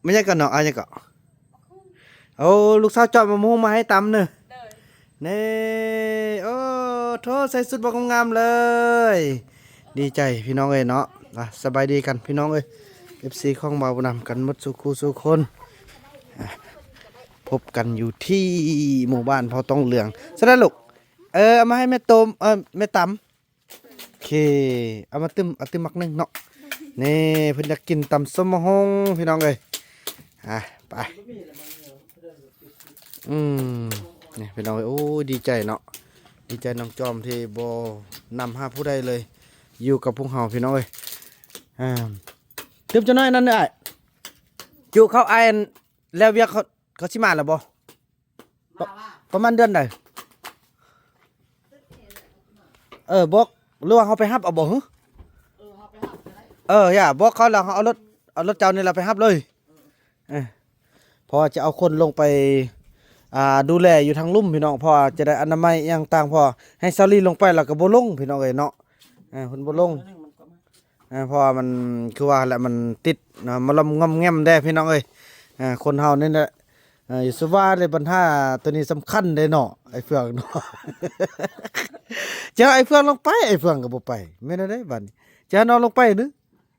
ແມ່ນຫຍັງກ່ອນເນາະ? ອາຫຍັງເກາະ? ໂອ້ ລູກສາວຈອມເອົາໝາກຫຸ່ງມາໃຫ້ຕຳເນີ. ໂດຍ. ນີ້ ໂອ້ໂທ້ ໃສ່ຊຸດບັກງາມໆເລີຍ. ດີໃຈພີ່ນ້ອງເອີຍເນາະ. ອ່າ ສະບາຍດີກັນພີ່ນ້ອງເອີຍ ເອັຟຊີຂອງບ່າວບຸນນຳກັນໝົດສູ່ຄູ່ສູ່ຄົນ. ອ່າ ພົບກັນຢູ່ທີ່ໝູ່ບ້ານເຜົ່າຕອງເຫຼືອງ. ສະນັ້ນລູກ ເອີ ເອົາມາໃຫ້ແມ່ໂຕມ ເອີ ແມ່ຕຳ. ໂອເຄ ເອົາມາຕື່ມ ເອົາຕື່ມໝາກໜຶ່ງເນາະ. ນີ້ ເພິ່ນຢາກກິນຕຳສົ້ມໝາກຫຸ່ງພີ່ນ້ອງເອີຍ. ອ່າ ໄປ. ອືມ ນີ້ພີ່ນ້ອງເອີຍ ໂອ້ຍ ດີໃຈເນາະ ດີໃຈນ້ອງຈອມທີ່ບໍ່ນຳຫາຜູ້ໃດເລີຍ ຢູ່ກັບພວກເຮົາພີ່ນ້ອງເອີຍ. ອ່າ ຕື່ມຈັກໜ້ອຍນັ້ນເດີ ອ້າຍ ຈຸເຂົ້າ ອ້າຍ ແລ້ວວຽກເຂົາ ເຂົາຊິມາແລ້ວບໍ່? ປະ ປະມານເດືອນໃດ? ເອີ ບອກ ຫຼືວ່າເຮົາໄປຮັບເອົາບໍ່ຫື? ເອີ ເຮົາໄປຮັບກໍໄດ້. ເອີ ຢ່າ ບອກເຂົາແລ້ວ ເຮົາເອົາລົດ ເອົາລົດເຈົ້ານີ້ລະໄປຮັບເລີຍ. ເອີ ເພາະວ່າຈະເອົາຄົນລົງໄປ ອ່າ ດູແລຢູ່ທາງລຸ່ມພີ່ນ້ອງ ເພາະວ່າຈະໄດ້ອະນາໄມອີ່ຫຍັງຕ່າງ ເພາະວ່າໃຫ້ສາວລີລົງໄປແລ້ວກໍບໍ່ລົງພີ່ນ້ອງເອີຍເນາະ. ເອີ ເພິ່ນບໍ່ລົງ ເອີ ເພາະວ່າມັນຄືວ່າແຫຼະ ມັນຕິດນະ ມາລອມງອມແງມແດ່ພີ່ນ້ອງເອີຍ. ເອີ ຄົນເຮົານີ້ແຫຼະ ເອີ ຢ່າສະວ່າເລີຍ ບັນຫາໂຕນີ້ສຳຄັນເດ້ເນາະ ອ້າຍເຟືອງເນາະ. ຈະໃຫ້ອ້າຍເຟືອງລົງໄປ ອ້າຍເຟືອງກໍບໍ່ໄປ ແມ່ນແນວໃດບາດນີ້? ຈະໃຫ້ນ້ອງລົງໄປໜຶ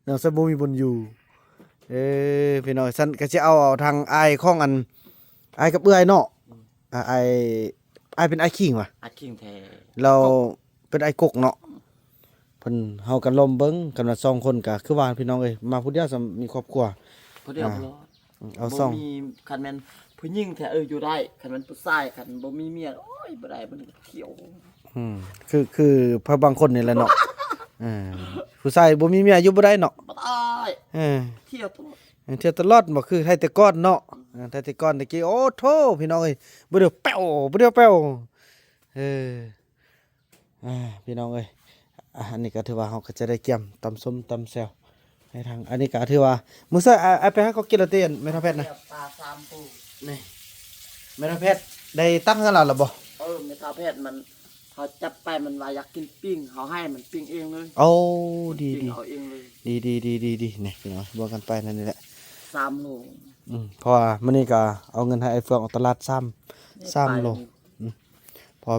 ນ້ອງຊັ້ນບໍ່ມີບ່ອນຢູ່. ເອີ ພີ່ນ້ອງ ຊັ້ນກໍຊິເອົາ ເອົາທາງອ້າຍຂອງອັນ ອ້າຍກັບເອື້ອຍເນາະ. ອືມ ອາ ອ້າຍ ອ້າຍເປັນອ້າຍຄີງຫວາ? ອ້າຍຄີງແທ້ ແລ້ວເປັນອ້າຍກົກເນາະ. ເພິ່ນ ເຮົາກໍລອມເບິ່ງ ຄັນວ່າສອງຄົນກໍຄືວ່າພີ່ນ້ອງເອີຍ ມາຜູ້ດຽວຊ້ຳມີຄອບຄົວ ຜູ້ດຽວ ອ່າ ບໍ່ລອດ. ອືມ ເອົາ ບໍ່ ສອງ ມີ ຄັນແມ່ນຜູ້ຍິງແທ້ ເອີ ຢູ່ໄດ້ ຄັນແມ່ນຜູ້ຊາຍ ຄັນບໍ່ມີເມຍ ໂອ້ຍ ບໍ່ໄດ້ ມັນກໍທ່ຽວ. ອືມ ຄື ຄືພະບາງຄົນນີ້ແຫຼະເນາະ. ເອີ ຜູ້ຊາຍບໍ່ມີເມຍຢູ່ບໍ່ໄດ້ເນາະ ບໍ່ໄດ້. ເອີ ທ່ຽວຕະຫຼອດ ເອີ ທ່ຽວຕະຫຼອດ ບໍ່ຄືໄທແຕ່ກ່ອນເນາະ. ເອີ ໄທແຕ່ກ່ອນແຕ່ກີ້ ໂອ້ໂທ້ ພີ່ນ້ອງເອີຍ ບໍ່ດຽວແປ້ວ ບໍ່ດຽວແປ້ວ. ເອີ ອ່າ ພີ່ນ້ອງເອີຍ ອ່າ ອັນນີ້ກໍຖືວ່າເຮົາກໍຈະໄດ້ກຽມຕຳສົ້ມຕຳແຈ່ວໃຫ້ທາງ ອັນນີ້ກໍຖືວ່າ ມື້ເຊົ້າ ອາ ອາ ໄປຫາເຂົາກິນແລ້ວຕິ ແມ່ເຖົ້າແພດນະ? ປາສາມໂຕ ນີ້ ແມ່ເຖົ້າແພດໄດ້ຕັກໃຫ້ລາວແລ້ວບໍ່? ເອີ ແມ່ເຖົ້າແພດມັນ ເຮົາຈັບໄປ ມັນວ່າຢາກກິນປີ້ງ ເຮົາໃຫ້ມັນປີ້ງເອງເລີຍ. ໂອ້ ດີ ເອົາເອງເລີຍ. ດີ ດີ ດີ ດີ ນີ້ພີ່ນ້ອງ ເບິ່ງກັນໄປນັ້ນນີ້ແຫຼະ ສາມໂລ. ອືມ ເພາະວ່າມື້ນີ້ກໍເອົາເງິນໃຫ້ອ້າຍເຟືອງອອກຕະຫຼາດສາມ ນີ້ ສາມໂລ. ອືມ ເພາະ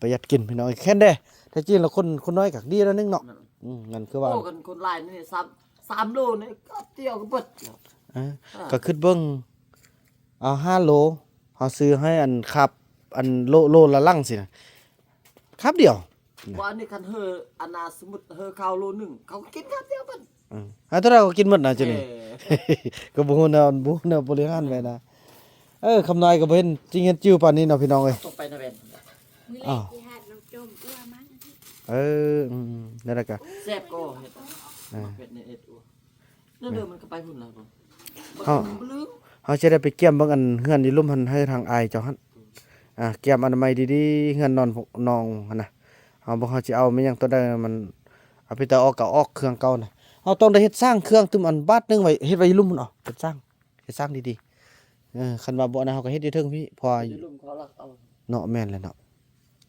ປະຢັດກິນພີ່ນ້ອງເອີຍ ແຄ້ນເດ້. ແທ້ຈິງແລ້ວຄົນ ຄົນນ້ອຍກໍດີໜ້ອຍໜຶ່ງເນາະ. ອືມ ນັ້ນຄືວ່າ ໂອ້ ຄັນຄົນຫຼາຍນີ້ສາມ ສາມໂລນີ້ກໍດຽວກໍເບິດແລ້ວ. ເອີ ອ່າ ກໍຄິດເບິ່ງ ເອົາຫ້າໂລ ເຮົາຊື້ໃຫ້ອັນຄາບ ອັນໂລ ໂລລະຫຼັງຊີ້ນະ ຄາບດຽວ. ບໍ່ ອັນນີ້ຄັນເຮີ ອັນນ່າ ສົມມຸດເຮີເຂົ້າໂລໜຶ່ງ ເຂົາກໍກິນຄາບດຽວເບິດ. ເອີ ຫາເທົ່າໃດກໍກິນໝົດນະ ເຈົ້ານີ້. ເອີ ກໍບໍ່ຮູ້ແນວ ບໍ່ຮູ້ແນວບໍລິຫານໄວ້ນະ. ເອີ ຄຳນ້ອຍກໍບໍ່ເຫັນຈິງເຫັນຈິ້ວປານນີ້ເນາະ ພີ່ນ້ອງເອີຍ. ຕ້ອງໄປນະແວ່ນ ມື້ແລກຊິຫາດນ້ອງຈົ່ມ ເອື້ອມາ. ເອີ ອືມໆ ນັ້ນລະກະ ແຊບກໍເຮັດ ເອີ ເຮັດໃນເອັດ ນັ້ນເດີ ມັນກໍໄປພຸ້ນແລ້ວ. ເຮົາ ເຮົາຈະໄດ້ໄປກຽມເບິ່ງອັນເຮືອນຢູ່ລຸ່ມຫັ້ນ ໃຫ້ທາງອ້າຍເຈົ້າຫັ້ນ ອ່າ ກຽມອະນາໄມດີໆ ເຮືອນນອນນ້ອງຫັ້ນນະ. ເຮົາເບິ່ງ ເຮົາຊິເອົາແມ່ນຫຍັງຕົວໃດ ມັນເອົາໄປແຕ່ອອກກໍອອກເຄື່ອງເກົ່ານະ. ເຮົາຕ້ອງໄດ້ເຮັດສ້າງເຄື່ອງຕື່ມອັນບາດໜຶ່ງໄວ້ ເຮັດໄວ້ຢູ່ລຸ່ມພຸ້ນເນາະ ເປັນສ້າງ ເຮັດສ້າງດີໆ. ເອີ ຄັນວ່າບໍ່ນະ ເຮົາກໍເຮັດຢູ່ເທິງພີ້ ເພາະວ່າ ຢູ່ລຸ່ມເຂົາລັກເອົາເນາະ. ແມ່ນແຫຼະເນາະ.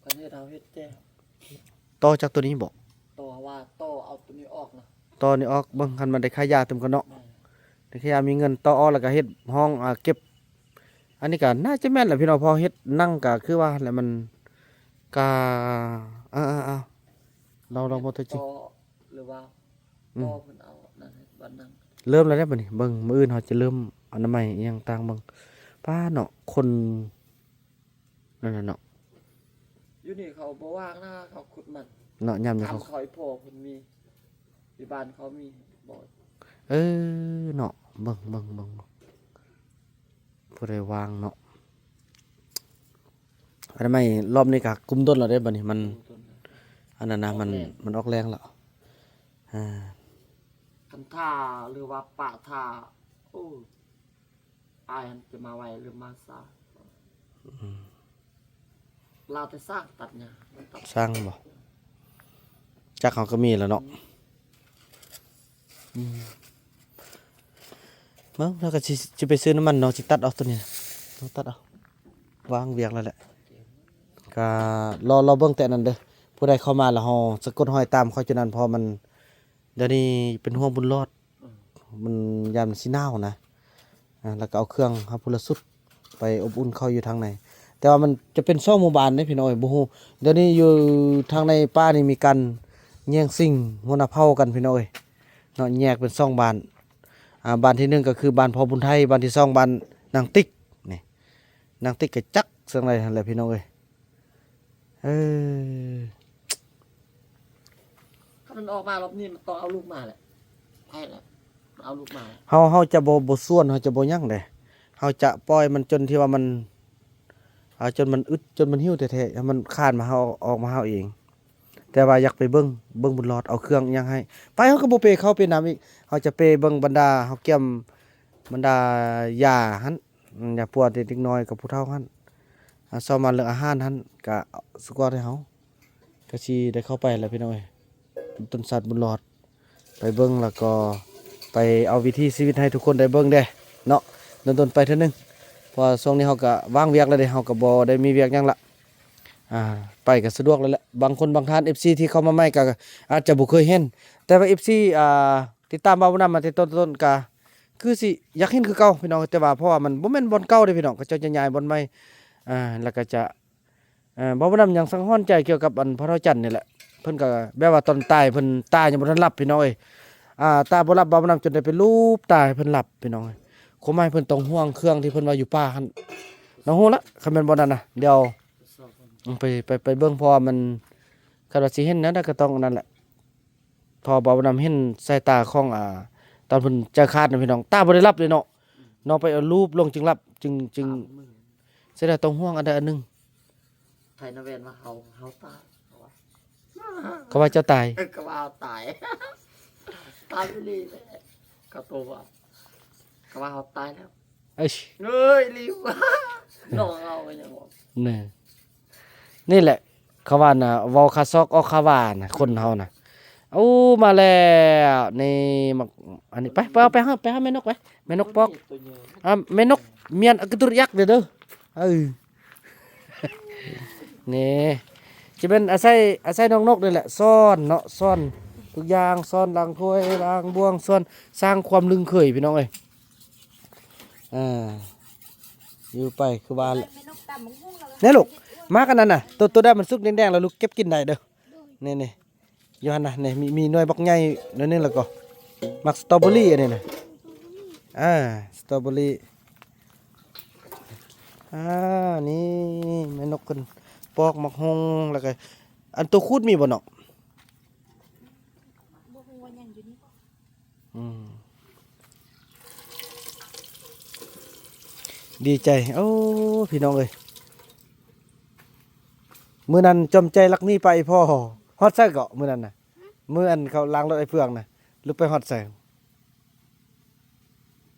ຄັນເຮັດເຮົາເຮັດແຕ່ ຕໍ່ຈາກໂຕນີ້ບໍ? ຕໍ່ວ່າ ຕໍ່ເອົາໂຕນີ້ອອກນະ ຕໍ່ນີ້ອອກ. ເບິ່ງ ຄັນມັນໄດ້ຂາຍຢາຕື່ມກ່ອນເນາະ. ແມ່ນ ໄດ້ຂາຍຢາ ມີເງິນຕໍ່ອອກ ແລ້ວກໍເຮັດຫ້ອງ ອ່າ ເກັບ. ອັນນີ້ກໍໜ້າຈະແມ່ນແຫຼະພີ່ນ້ອງ ເພາະເຮັດໜັງກໍຄືວ່າແຫຼະ ມັນກໍ ເອີໆໆ ລອງ ລອງເບິ່ງຕົວຈິງ ຕໍ່ ຫຼືວ່າ ອືມ ຕໍ່ເພິ່ນເອົານັ້ນເຮັດບາດໜັງ. ເລີ່ມແລ້ວເດ້ບາດນີ້ ເບິ່ງ ມື້ອື່ນເຮົາຈະເລີ່ມອະນາໄມອີ່ຫຍັງຕ່າງເບິ່ງ. ປ້າເນາະ ຄົນ ນັ້ນນະເນາະ. ຢູ່ນີ້ເຂົາບໍ່ວ່າງນະ ເຂົາຂຸດມັນເນາະ. ຍາມນີ້ເຂົາ ເຂົາອີ່ພໍ່ເພິ່ນມີ ຢູ່ບ້ານເຂົາມີບໍ່? ເອີເນາະ ເບິ່ງ ເບິ່ງ ເບິ່ງ ຜູ້ໃດວ່າງເນາະ. ອັນນັ້ນໄມ້ລອບນີ້ກໍກຸມດົນແລ້ວເດ້ ບັດນີ້ມັນ ກຸມດົນແລ້ວ ອັນນັ້ນນະ ມັນ ມັນອອກແຮງແລ້ວ. ອ່າ ຄັນຖ້າ ຫຼືວ່າປະຖ້າ ໂອ້ ອ້າຍຫັ້ນຈະມາໄວຫຼືມາຊ້າ. ອືມ ລາວແຕ່ຊ່າງຕັດຫຍ້າ ຊ່າງບໍ? ຈັກເຮົາກໍມີແລ້ວເນາະ. ອືມ ເບິ່ງ ລາວກໍຊິ ຊິໄປຊື້ນ້ຳມັນເນາະ ຊິຕັດເອົາໂຕນີ້ ຕ້ອງຕັດເອົາ ວາງວຽກແລ້ວແຫຼະ. ກໍລໍ ລໍເບິ່ງແຕ່ນັ້ນເດີ ຜູ້ໃດເຂົ້າມາແລ້ວເຮົາສະກົດຮອຍຕາມເຂົາຈຸນັ້ນ ເພາະມັນ ດຽວນີ້ເປັນຫ່ວງບຸນລອດ ອືມ ມັນຢ້ານມັນຊິໜາວນະ. ອ່າ ແລ້ວກໍເອົາເຄື່ອງເຮົາພຸ້ນລະຊຸດໄປອົບອຸ່ນເຂົ້າຢູ່ທາງໃນ. ແຕ່ວ່າມັນຈະເປັນສອງໝູ່ບ້ານເດ້ພີ່ນ້ອງເອີຍ ບໍ່ຮູ້. ດຽວນີ້ຢູ່ທາງໃນປ່ານີ້ມີການແຍ່ງຊິງຫົວໜ້າເຜົ່າກັນພີ່ນ້ອງເອີຍເນາະ, ແຍກເປັນສອງບ້ານ. ອ່າ ບ້ານທີໜຶ່ງກໍຄືບ້ານພໍ່ບຸນໄທ, ບ້ານທີສອງບ້ານນາງຕິກ. ນີ້ ນາງຕິກກໍຈັກຈັ່ງໃດຫັ້ນແຫຼະພີ່ນ້ອງເອີຍ. ເອີ ຄັນມັນອອກມາລອບນີ້ ມັນຕ້ອງເອົາລູກມາແຫຼະ. ໃຜລະ ເອົາລູກມາ. ເຮົາ ເຮົາຈະບໍ່ ບໍ່ສວນ ເຮົາຈະບໍ່ຫຍັງເດ້. ເຮົາຈະປ່ອຍມັນຈົນທີ່ວ່າມັນ ເອົາຈົນມັນອຶດ ຈົນມັນຫິວແທ້ໆ ໃຫ້ມັນຄານມາເຮົາ ອອກມາເຮົາເອງ. ແຕ່ວ່າຢາກໄປເບິ່ງ ເບິ່ງບຸນຫຼອດ ເອົາເຄື່ອງຫຍັງໃຫ້. ໄປເຮົາກໍບໍ່ເປເຂົ້າເປນ້ຳອີກ. ເຮົາຈະເປເບິ່ງບັນດາ ເຮົາກຽມບັນດາຢາຫັ້ນ ອາ ຢາປົວເດັກນ້ອຍກັບຜູ້ເຖົ້າຫັ້ນ. ອ່າ ຊອມມາເລື່ອງອາຫານຫັ້ນ ກະສະກວດໃຫ້ເຮົາ ກະຊິໄດ້ເຂົ້າໄປແຫຼະພີ່ນ້ອງເອີຍ. ຕົ້ນສັດບຸນຫຼອດ ໄປເບິ່ງ ແລ້ວກໍໄປເອົາວິຖີຊີວິດໃຫ້ທຸກຄົນໄດ້ເບິ່ງແດ່ເນາະ, ດົນໆໄປເທື່ອໜຶ່ງ. ເພາະວ່າຊ່ວງນີ້ເຮົາກະວ່າງວຽກແລ້ວເດ້ ເຮົາກະບໍ່ໄດ້ມີວຽກຫຍັງລະ. ອ່າ ໄປກະສະດວກແລ້ວແຫຼະ. ບາງຄົນບາງທ່ານ ເອັຟຊີ ທີ່ເຂົ້າມາໃໝ່ກະອາດຈະບໍ່ເຄີຍເຫັນ, ແຕ່ວ່າ ເອັຟຊີ ອ່າ ຕິດຕາມບ່າວບຸນນຳມາແຕ່ຕົ້ນໆ ກະຄືຊິຢາກເຫັນຄືເກົ່າພີ່ນ້ອງ. ແຕ່ວ່າເພາະວ່າມັນບໍ່ແມ່ນບ່ອນເກົ່າເດ້ພີ່ນ້ອງ, ເຂົາເຈົ້າຈະຍ້າຍບ່ອນໃໝ່ ອ່າ ແລ້ວກະຈະ ເອີ ບ່າວບຸນນຳຍັງສັງຫອນໃຈກ່ຽວກັບອັນພໍ່ເຖົ້າຈັນນີ້ແຫຼະ. ເພິ່ນກໍແບບວ່າຕອນຕາຍ ເພິ່ນຕາຍັງບໍ່ທັນຫຼັບພີ່ນ້ອງເອີຍ. ອ່າ ຕາບໍ່ຫຼັບ ບ່າວບຸນນຳຈົນໄດ້ໄປລູບຕາໃຫ້ເພິ່ນຫຼັບພີ່ນ້ອງເອີຍ. ຄວາມໝາຍເພິ່ນຕ້ອງຫ່ວງເຄື່ອງທີ່ເພິ່ນວ່າຢູ່ປ່າຫັ້ນ. ນ້ອງຮູ້ລະ ຄັນແມ່ນບໍ່ນັ້ນນະ ດຽວ ອືມ ໄປ ໄປ ໄປເບິ່ງ ເພາະວ່າມັນ ຄັນວ່າຊິເຫັນແນວໃດກໍຕ້ອງນັ້ນແຫຼະ. ເພາະວ່າບ່າວບຸນນຳເຫັນສາຍຕາຂອງ ອ່າ ຕອນເພິ່ນໃຈຂາດນະພີ່ນ້ອງ, ຕາບໍ່ໄດ້ຫຼັບເລີຍເນາະ. ນ້ອງໄປເອົາລູບລົງຈຶ່ງຫຼັບ ຈຶ່ງ ຈຶ່ງ ສາມມື້ ສະແດງຕ້ອງຫ່ວງອັນໃດອັນໜຶ່ງ. ໃຜນະແວ່ນວ່າເຮົາ ເຮົາຕາຍ ເຂົາວ່າ ເຂົາວ່າເຈົ້າຕາຍ ເອີ ເຂົາວ່າເຮົາຕາຍ ຕາຍອີ່ຫຼີແຫຼະ. ເຂົາໂທວ່າ ເຂົາວ່າເຮົາຕາຍແລ້ວ. ເອີຍ ເອີຍ ອີ່ຫຼີຫວາ ນ້ອງເຮົາກໍຍັງບອກ ນີ້ ນີ້ແຫຼະ ເຂົາວ່ານະ ເວົ້າຄາຊອກອອກຄາຫວານະ ຄົນເຮົານະ. ໂອ້ ມາແລ້ວ ນີ້ ໝາກ ອັນນີ້ ໄປ ໄປເອົາ ໄປຫາ ໄປຫາແມ່ນົກໄປ ແມ່ນົກປອກ. ອ່າ ແມ່ນົກມ້ຽນອາກະຕຸດຍັກເດີ ເດີ. ເອີ ນີ້ ຈະແມ່ນອາໄສ ອາໄສນ້ອງນົກນີ້ແຫຼະ ສອນເນາະ ສອນທຸກຢ່າງ ສອນລ້າງຖ້ວຍລ້າງບ່ວງ ສອນສ້າງຄວາມລຶ້ງເຄີຍພີ່ນ້ອງເອີຍ. ເອີ ຢູ່ໄປຄືວ່າແຫຼະ. ແມ່ນົກຕຳບັກຫຸ່ງແລ້ວ ແນ່ລູກ ໝາກອັນນັ້ນນະ ໂຕ ໂຕໃດມັນສຸກແດງໆ ແລ້ວລູກເກັບກິນໄດ້ເດີ. ນີ້ໆ ຢູ່ຫັ້ນນະ ນີ້ ມີ ມີໜ່ວຍບັກໃຫຍ່ໜ່ວຍໜຶ່ງ ແລ້ວກໍໝາກສະຕໍເບີຣີອັນນີ້ນະ. ອ່າ ສະຕໍເບີຣີ. ອ່າ ນີ້ແມ່ນົກເພິ່ນປອກໝາກຫຸ່ງ ແລ້ວກໍ ອັນໂຕຂູດມີບໍ່ນ້ອງ? ບໍ່ຮູ້ວ່າຍັງຢູ່ນີ້ບໍ່. ອືມ ດີໃຈ. ໂອ້ ພີ່ນ້ອງເອີຍ ມື້ນັ້ນຈອມໃຈລັກໜີໄປພໍ ຮອດໃສເກາະມື້ນັ້ນນະ? ມື້ອັນເຂົາລ້າງລົດໄອ້ເຟືອງນະ ລູກໄປຮອດໃສ?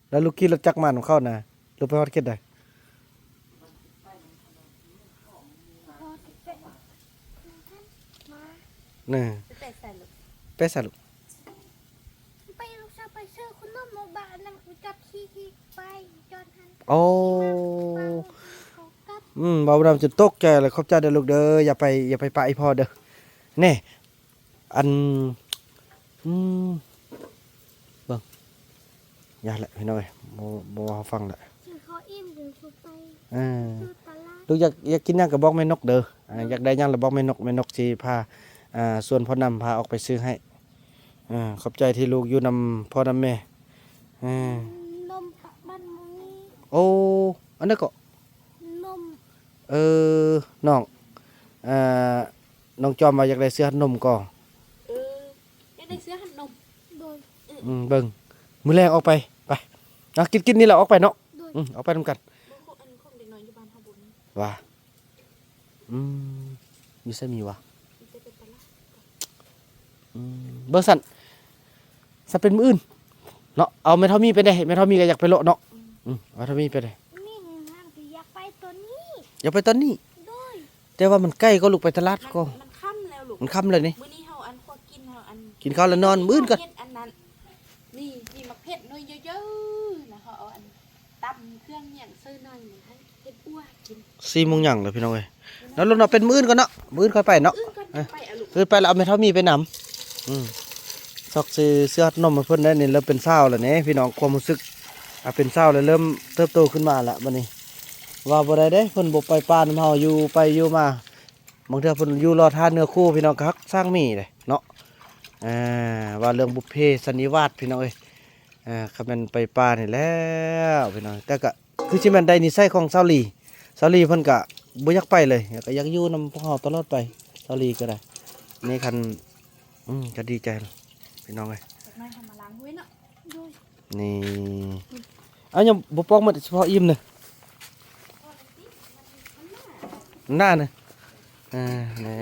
ແລ້ວລູກຂີ່ລົດຈັກມານຳເຂົານະ ລູກໄປຮອດເຂດໃດ? ເອີ ໄປໃສລູກ? ໄປໃສລູກ? ໄປລູກສາວໄປຊື້ຂະໜົມມາບາດນຳ ຈັບຂີ່ໆໄປຈອດຫັ້ນ. ໂອ້ ອືມ ເວົ້ານຳຈົນຕົກໃຈເລີຍ. ຂອບໃຈເດີລູກເດີ ຢ່າໄປ ຢ່າໄປປະອີ່ພໍ່ເດີ. ແນ່ ອັນ ອືມ ເບິ່ງ ຢ່າແຫຼະພີ່ນ້ອງເອີຍ ບໍ່ ບໍ່ເວົ້າໃຫ້ຟັງແຫຼະ. ເອີ ລູກຢາກ ຢາກກິນຫຍັງກໍບອກແມ່ນົກເດີ. ອ່າ ຢາກໄດ້ຫຍັງລະບອກແມ່ນົກ ແມ່ນົກຊິພາ ອ່າ ຊວນພໍ່ນຳພາອອກໄປຊື້ໃຫ້. ອ່າ ຂອບໃຈທີ່ລູກຢູ່ນຳພໍ່ນຳແມ່. ເອີ ນົມປະບັນບໍ່ມີ. ໂອ້ ອັນນັ້ນກໍ ນົມ. ເອີ ນ້ອງ ເອີ ນ້ອງຈອມວ່າຢາກໄດ້ເສື້ອຮັດນົມກໍ. ເອີ ຢາກໄດ້ເສື້ອຮັດນົມ. ໂດຍ. ອືມ ເບິ່ງ ມື້ແລງອອກໄປ ໄປ ເອົາ ກິນ ກິນນີ້ແຫຼະ ອອກໄປເນາະ. ໂດຍ. ອືມ ອອກໄປນຳກັນ. ບໍ່ ຂອງ ອັນ ຂອງເດັກນ້ອຍຢູ່ບ້ານເຮົາບໍ່ມີ. ວ່າ ອືມ ຢູ່ໃສມີວະ? ມີແຕ່ໄປຕະຫຼາດ. ອືມ ເບິ່ງຊັ້ນ ຊັ້ນເປັນມື້ອື່ນເນາະ. ເອົາແມ່ເຖົ້າມີໄປແດ່ ແມ່ເຖົ້າມີກໍຢາກໄປເລາະເນາະ. ອືມ ອືມ ແມ່ເຖົ້າມີໄປແດ່. ມີຫຍັງກໍຢາກໄປຕອນນີ້. ຢາກໄປຕອນນີ້? ໂດຍ. ແຕ່ວ່າມັນໃກ້ກໍລູກ ໄປຕະຫຼາດກໍ ມັນ ມັນຄ່ຳແລ້ວລູກ. ມັນຄ່ຳແລ້ວນີ້. ມື້ນີ້ເຮົາ ອັນ ພວກກິນ ເຮົາ ອັນ ກິນເຂົ້າແລ້ວນອນ ມື້ອື່ນກ່ອນ. ເຮັດອັນນັ້ນ ນີ້ ມີໝາກເຜັດໜ່ວຍເຍີໆ ແລ້ວເຮົາເອົາ ອັນ ຕຳເຄື່ອງຫຍັງໃສ່ໜ້ອຍໜຶ່ງ ໃຫ້ເຮັດອົ່ວກິນ. ສີ່ໂມງຫຍັງແລ້ວພີ່ນ້ອງເອີຍ. ເນາະ ເນາະ ເປັນມື້ອື່ນກ່ອນເນາະ ມື້ອື່ນຄ່ອຍໄປເນາະ. ມື້ອື່ນໄປ ເອີ ມື້ອື່ນໄປແລ້ວເອົາແມ່ເຖົ້າມີໄປນຳ. ອືມ ຊອກຊື້ເສື້ອຮັດນົມໃຫ້ເພິ່ນໄດ້ນີ້ ເລີ່ມເປັນສາວແລ້ວນີ້ພີ່ນ້ອງ. ຄວາມຮູ້ສຶກ ອ່າ ເປັນສາວແລ້ວ ເລີ່ມເຕີບໂຕຂຶ້ນມາລະບັດນີ້. ວ່າບໍ່ໄດ້ເດ້ ເພິ່ນບໍ່ໄປປ່ານຳເຮົາ ຢູ່ໄປຢູ່ມາ ບາງເທື່ອເພິ່ນຢູ່ລໍຖ້າເນື້ອຄູ່ ພີ່ນ້ອງ ກໍຮັກຊ່າງມີເດ້ເນາະ. ອ່າ ວ່າເລື່ອງບຸບເພສັນນິວາດ ພີ່ນ້ອງເອີຍ. ອ່າ ຄັນແມ່ນໄປປ່ານີ້ແລ້ວ ພີ່ນ້ອງ ແຕ່ກໍຄືຊິແມ່ນໄດ້ນິໄສຂອງສາວລີ. ສາວລີເພິ່ນກໍບໍ່ຢາກໄປເລີຍ ກໍຢາກຢູ່ນຳພວກເຮົາຕະຫຼອດໄປ ສາວລີກໍໄດ້. ນີ້ຄັນ ອືມ ກໍດີໃຈແລ້ວ ພີ່ນ້ອງເອີຍ. ດອກໄມ້ເຮົາມາລ້າງຫ້ວຍເນາະ. ນີ້ ເອົາ ຍັງບໍ່ປອກໝົດ ສະເພາະອີ່ມເນາະ ໜ້າເນາະ. ເອີ ນີ້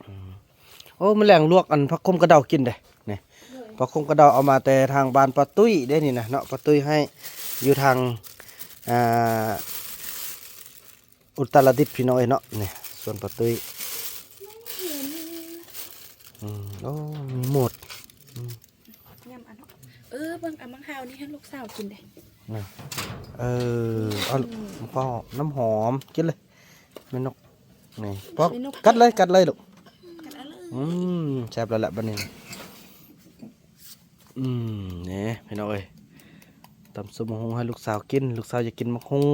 ອືມ ໂອ້ ມື້ແລງລວກອັນຜັກຂົມກະເດົາກິນເດ້ນີ້. ໂດຍ ຜັກຂົມກະເດົາເອົາມາແຕ່ທາງບ້ານປ້າຕຸ້ຍເດ້ນີ້ນະເນາະ. ປ້າຕຸ້ຍໃຫ້ຢູ່ທາງ ອ່າ ອຸດຕະລະດິດ ພີ່ນ້ອງເອີຍເນາະ. ນີ້ສວນປ້າຕຸ້ຍ. ອືມ ໂອ້ ມີໝົດ. ອືມ ຍຳອັນ ເອີ ເບິ່ງ ເອົາໝາກຫາວນີ້ໃຫ້ລູກສາວກິນເດ້. ນະ ເອີ ເອົາ ອືມ ພໍນ້ຳຫອມກິນເລີຍ ແມ່ນົກ. ນີ້ ປອກ ແມ່ນົກ ກັດເລີຍ ກັດເລີຍລູກ. ອືມ ແຊບແລ້ວແຫຼະບັດນີ້. ອືມ ນີ້ພີ່ນ້ອງເອີຍ ຕຳຊຸບໝາກຫຸ່ງໃຫ້ລູກສາວກິນ ລູກສາວຢາກກິນໝາກຫຸ່ງ.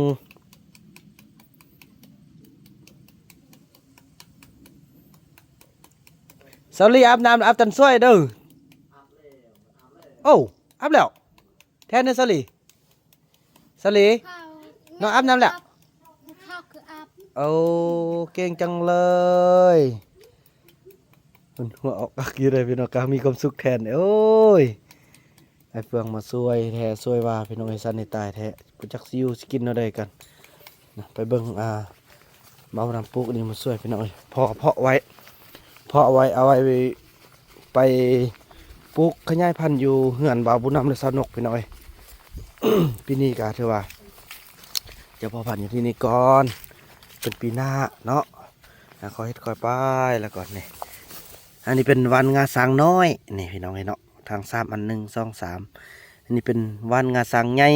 ສາວລີອາບນ້ຳ ອາບຕັນຊ່ວຍເດີ. ໂອ້ ອາບແລ້ວ ແທ້ເນາະສາວລີ. ສາວລີ ນ້ອງອາບນ້ຳແລ້ວ. ເຂົາຄືອາບ. ໂອ້ ເກັ່ງຈັງເລີຍ. ເພິ່ນຫົວອອກອັກຢູ່ເດ້ພີ່ນ້ອງ ກະມີຄວາມສຸກແທນ. ໂອ້ຍ ອ້າຍເຟືອງມາຊ່ວຍແທ້ຊ່ວຍວ່າ ພີ່ນ້ອງເອີຍ. ສັນນີ້ຕາຍແທ້ ບໍ່ຈັກຊິຢູ່ຊິກິນແນວໃດກັນນະ. ໄປເບິ່ງ ອ່າ ເບົານ້ຳປູກອັນນີ້ມາຊ່ວຍ ພີ່ນ້ອງເອີຍ. ເພາະ ເພາະໄວ້ ເພາະໄວ້ ເອົາໄວ້ໄປປູກຂະຫຍາຍພັນຢູ່ເຮືອນບ່າວບຸນນຳ ແລະ ສາວນົກ ພີ່ນ້ອງເອີຍ. ປີນີ້ກະຖືວ່າຈະເພາະພັນຢູ່ທີ່ນີ້ກ່ອນ ເປັນປີໜ້າເນາະ. ອ່າ ຄ່ອຍເຮັດຄ່ອຍໄປ ແລ້ວກໍນີ້ ອັນນີ້ເປັນຫວ່ານງາຊ້າງນ້ອຍນີ້ ພີ່ນ້ອງເອີຍເນາະ. ທາງສາມອັນ ໜຶ່ງ ສອງ ສາມ. ອັນນີ້ເປັນຫວ່ານງາຊ້າງໃຫຍ່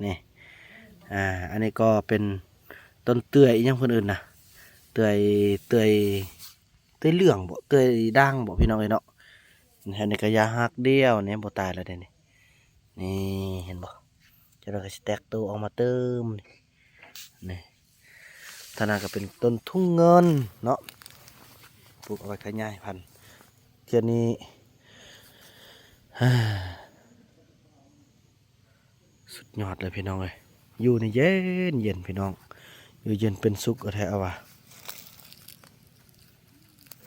ນີ້. ອ່າ ອັນນີ້ກໍເປັນຕົ້ນເຕືອຍ ອີ່ຫຍັງເພິ່ນເອີ້ນນະ ເຕືອຍ ເຕືອຍ ເຕືອຍເຫຼືອງບໍ ເຕືອຍດ່າງບໍ ພີ່ນ້ອງເອີຍເນາະ. ອັນນີ້ກໍຢາຮາກດ່ຽວນີ້ ບໍ່ຕາຍແລ້ວເດ້ນີ້. ນີ້ເຫັນບໍ່ ຈັກໜ່ອຍກໍຊິແຕກໂຕອອກມາຕື່ມນີ້. ນີ້ ທາງນັ້ນກໍເປັນຕົ້ນທຸງເງິນເນາະ ປູກເອົາໄວ້ຂະຫຍາຍພັນ. ເທື່ອນີ້ ສຸດຍອດເລີຍພີ່ນ້ອງເອີຍ. ຢູ່ນີ້ເຢັນໆ ພີ່ນ້ອງ ຢູ່ເຢັນເປັນສຸກແທ້ວ່າ.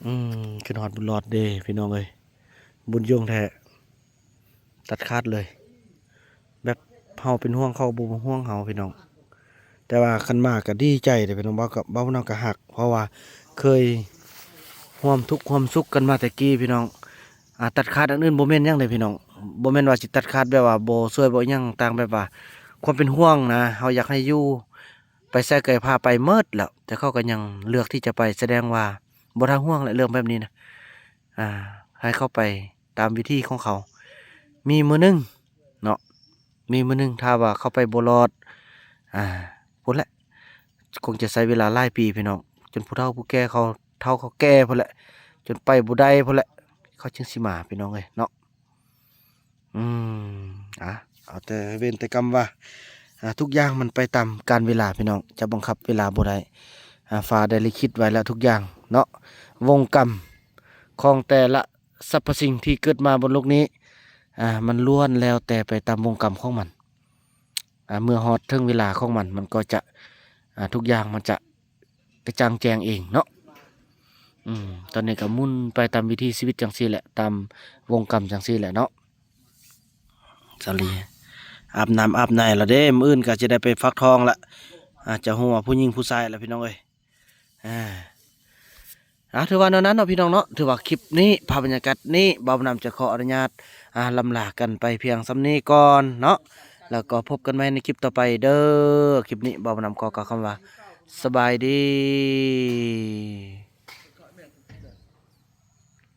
ອືມ ຂຶ້ນຮອດບຸນຫຼອດເດ້ພີ່ນ້ອງເອີຍ ບຸນຍົງແທ້. ຕັດຂາດເລີຍ ແບບເຮົາເປັນຫ່ວງເຂົາ ບໍ່ມາຫ່ວງເຮົາພີ່ນ້ອງ. ແຕ່ວ່າຄັນມາກໍດີໃຈເດ້ພີ່ນ້ອງ ເວົ້າກັບ ເວົ້ານຳກໍຮັກ ເພາະວ່າເຄີຍຮ່ວມທຸກຮ່ວມສຸກກັນມາແຕ່ກີ້ພີ່ນ້ອງ. ອ່າ ຕັດຂາດອັນອື່ນບໍ່ແມ່ນຫຍັງເດ້ພີ່ນ້ອງ ບໍ່ແມ່ນວ່າຊິຕັດຂາດແບບວ່າບໍ່ຊ່ວຍບໍ່ຫຍັງ ຕ່າງແບບວ່າຄວາມເປັນຫ່ວງນະ. ເຮົາຢາກໃຫ້ຢູ່ ໄປໃສກໍພາໄປໝົດແລ້ວ ແຕ່ເຂົາກໍຍັງເລືອກທີ່ຈະໄປ ສະແດງວ່າບໍ່ທ່າຫ່ວງແຫຼະເລື່ອງແບບນີ້ນະ. ອ່າ ໃຫ້ເຂົາໄປຕາມວິທີຂອງເຂົາ. ມີມື້ໜຶ່ງເນາະ ມີມື້ໜຶ່ງ ຖ້າວ່າເຂົາໄປບໍ່ລອດ ອ່າ ພຸ້ນແຫຼະ ຄົງຈະໃຊ້ເວລາຫຼາຍປີພີ່ນ້ອງ ຈົນຜູ້ເຖົ້າຜູ້ແກ່ເຂົາເຖົ້າເຂົາແກ່ພຸ້ນແຫຼະ ຈົນໄປບໍ່ໄດ້ພຸ້ນແຫຼະ ເຂົາຈຶ່ງຊິມາພີ່ນ້ອງເອີຍເນາະ. ອືມ ອ່າ ເອົາແຕ່ເວນແຕ່ກຳວ່າ ອ່າ ທຸກຢ່າງມັນໄປຕາມການເວລາພີ່ນ້ອງ ຈະບັງຄັບເວລາບໍ່ໄດ້. ອ່າ ຟ້າໄດ້ລິຂິດໄວ້ແລ້ວທຸກຢ່າງເນາະ ວົງກຳຂອງແຕ່ລະສັບພະສິ່ງທີ່ເກີດມາບົນໂລກນີ້ ອ່າ ມັນລ້ວນແລ້ວແຕ່ໄປຕາມວົງກຳຂອງມັນ. ອ່າ ເມື່ອຮອດເຖິງເວລາຂອງມັນ ມັນກໍຈະ ອ່າ ທຸກຢ່າງມັນຈະກະຈ່າງແຈ້ງເອງເນາະ. ອືມ ຕອນນີ້ກໍໝຸນໄປຕາມວິຖີຊີວິດຈັ່ງຊີ້ແຫຼະ ຕາມວົງກຳຈັ່ງຊີ້ແຫຼະເນາະ. ສາລີອາບນ້ຳອາບໃນແລ້ວເດ້ ມື້ອື່ນກໍຈະໄດ້ໄປຟັກທອງລະ ອ່າ ຈະຮູ້ວ່າຜູ້ຍິງຜູ້ຊາຍລະພີ່ນ້ອງເອີຍ. ອ່າ ອ່າ ຖືວ່າແນວນັ້ນເນາະພີ່ນ້ອງເນາະ ຖືວ່າຄລິບນີ້ ພາບບັນຍາກາດນີ້ ບ່າວບຸນນຳຈະຂໍອະນຸຍາດ ອ່າ ລຳລາກັນໄປພຽງສ່ຳນີ້ກ່ອນເນາະ ແລ້ວກໍພົບກັນໃໝ່ໃນຄລິບຕໍ່ໄປເດີ. ຄລິບນີ້ ບ່າວບຸນນຳຂໍກ່າວຄຳວ່າ ສະບາຍດີ.